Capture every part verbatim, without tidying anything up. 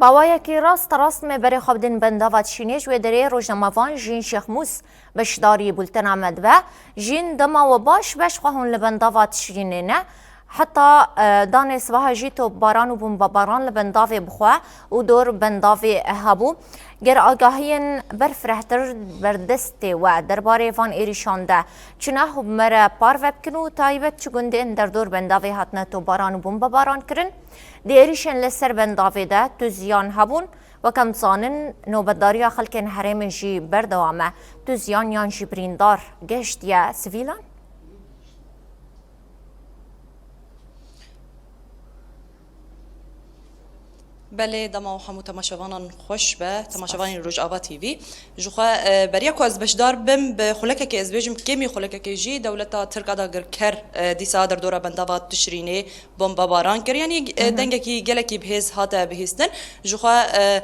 Pawayekî rast rast me berê xwe bidin bendava Tişrînê, ji wê derê rojnamevan Jîn Şêxmûs beşdarî bultena me dibe. Jîn, dema we baş, beş xwe hûn li bendava Tişrînê ne. Heta, e, danê sibaha jî topbaran û bombebaran li bendavê bi xwe û dor bendavê hebû. Ger agahiyên berfirehtir berdestê we derbarê van êrîşan de çi ne, hûn bi me re parve bikin û taybet çi gundên derdor bendavê hatine topbaran û bombebaran kirin? Di êrîşên li ser bendavê de tu ziyan hebûn. Weke em dizanin, nobetdariya xelkên herêmê jî berdewam e. Tu ziyan yan jî birîndar gehiştiye sivîlan? Belê, dema û hemû temaşevanan xweş be, temaşevanên Rojava T V. Ji xwe, e, beriya ku ez beşdar bim, bi xulekekê ez bêjim, kêmî xulekekê jî dewleta Tirk a dagirker, e, dîsa derdora bendava Tişrînê bombebaran kir. Yanî, e, Hı hı. dengekî gelekî bihêz hate bihîstin. Ji xwe, e,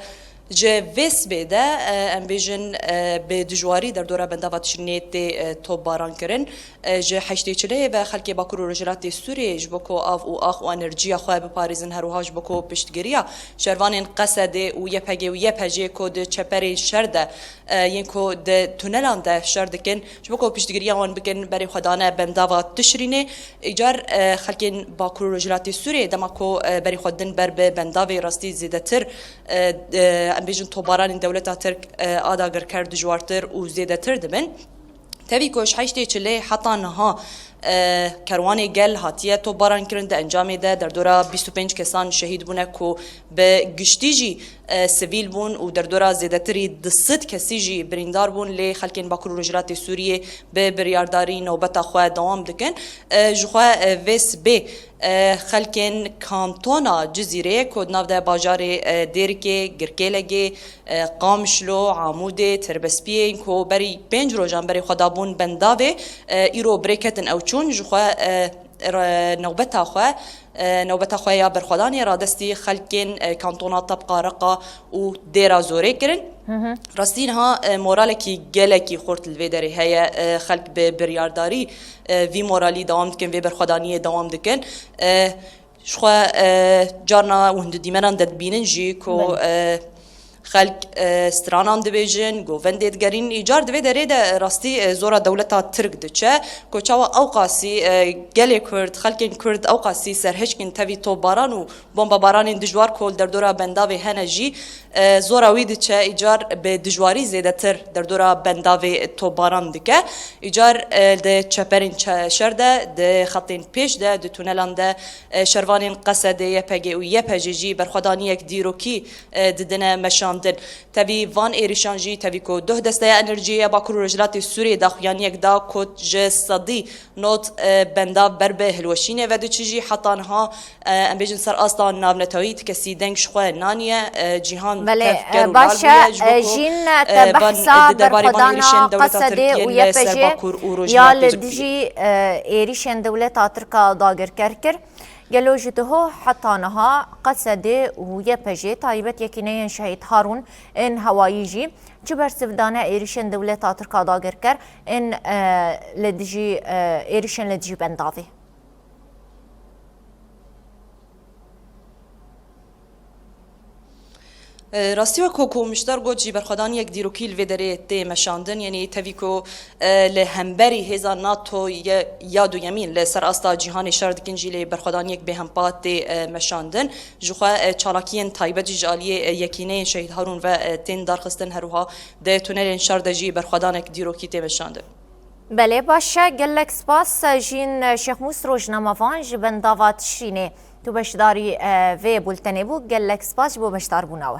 ji vê sibê de, e, em bêjin, e, bi dijwarî derdora bendava Tişrînê tê, e, topbaran kirin. E, ji heştê çileyê ve xelkê Bakur û Rojhilatê Sûriyê ji bo ku av û ax û enerjiya xwe biparêzin, her wiha ji bo ku piştgiriya şervanên Qesedê û Y P G û Y P J ku di çeperên şer de, e, yên ku di tunelan de şer dikin, ji bo ku piştgiriya wan bikin, berê xwe dane bendava Tişrînê. Îcar, e, xelkên Bakur û Rojhilatê Sûriyê dema ku, e, berê xwe din ber bi bendavê rastî zêdetir, e, e, em bêjin tobaranên dewleta Tirk, e, a dagirker dijwartir û zêdetir dibin. Tevî ku ji heştê çilê heta niha, e, kerwanê gel hatiye topbaran kirin, di encamê de derdora bîst û pênc kesan şehîd bûne ku bi giştî jî, e, sivîl bûn û derdora zêdetirî du sed kesî jî birîndar bûn, lê xelkên Bakur û Rojhilatê Sûriyê bi biryardarî nobeta xwe dewam dikin. E, ji xwe, e, vê sibê, e, xelkên kantona Cizîrê ku di nav de bajarê, e, Dêrikê, Girkêlegê, e, Qamişlo, Amûdê, Tirbespiyê, ku berî pênc rojan berê xwe dabûn bendavê, e, îro birê ketin ew çûn, ji xwe, e, re-, newbeta xwe, e, newbeta xwe ya berxwedanê radestî xelkên, e, kantona Tebqa Reqa û Dêra Zorê kirin. Hı hı. Rastî niha, e, moralekî gelekî xurt li vê derê heye, e, xelk bi biryardarî, e, vî moralî dewam dikin, vê berxwedaniyê dewam dikin. E, Ji xwe, e, carna hûn di dîmenan de dibînin jî ku, Belê. e, xelk, e, stranan dibêjin, govendê digerîn. Îcar di vê derê de rastî, e, zora dewleta Tirk diçe ku çawa ewqasî, e, gelê Kurd, xelkên Kurd ewqasî serhişk in tevî topbaran û bombebaranên dijwar ku li derdora bendavê hene jî, e, zora wî diçe îcar bi dijwarî zêdetir derdora bendavê topbaran dike. Îcar, e, di çeperên çe-, şer de, di xetên pêş de, di tunelan de, e, şervanên Qesedê, Y P G û Y P J jî berxwedaniyek dîrokî, e, didine meşandin. Tevî van êrîşan jî, tevî ku duh desteya enerjiyê ya Bakur û Rojhilatê Sûriyê daxuyaniyek da ku ji sedî nod, e, bendav ber bi hilweşînê ve diçe jî heta niha, e, em bêjin ser asta navneteweyî ti kesî deng ji xwe naniye. E, cîhan Belê, tevger e, û lal baş e, bûye ji bo e, ku, jîn, e, te e, van, behsa e, di derbarê van berxwedana êrîşên dewleta Qesedê Tirk û yên li ser Y P J Bakur û ya Rojhilatê li Tirkiyê. dijî, e, êrîşên dewleta Tirk a dagirker kir. Gelo ji diho heta niha Qesedê û Y P J taybet yekîneyên Şehîd Harûn ên hewayî jî çi bersivdane êrîşên dewleta Tirk a dagirker ên, e, li dijî, e, êrîşên li dijî bendavê? E, rastî wek ku Mişter got jî berxwedaniyek dîrokî li vê derê tê meşandin, yanî tevî ku, e, li hemberî hêza nato ye, ya duyemîn li ser asta cîhanê şer dikin jî lê berxwedaniyek bêhempa tê, e, meşandin. Ji xwe, e, çalakiyên taybet jî ji aliyê, e, yekîneyên Şehîd Harûn ve, e, tên darxistin, her wiha di tunelên şer de jî berxwedanek dîrokî tê meşandin. Belê, baş e. Gelek spas, Jîn Şêxmûs, rojnamevan ji bendava Tişrînê. Tu beşdarî, e, vê bultenê bû. Gelek spas ji bo beşdarbûna we.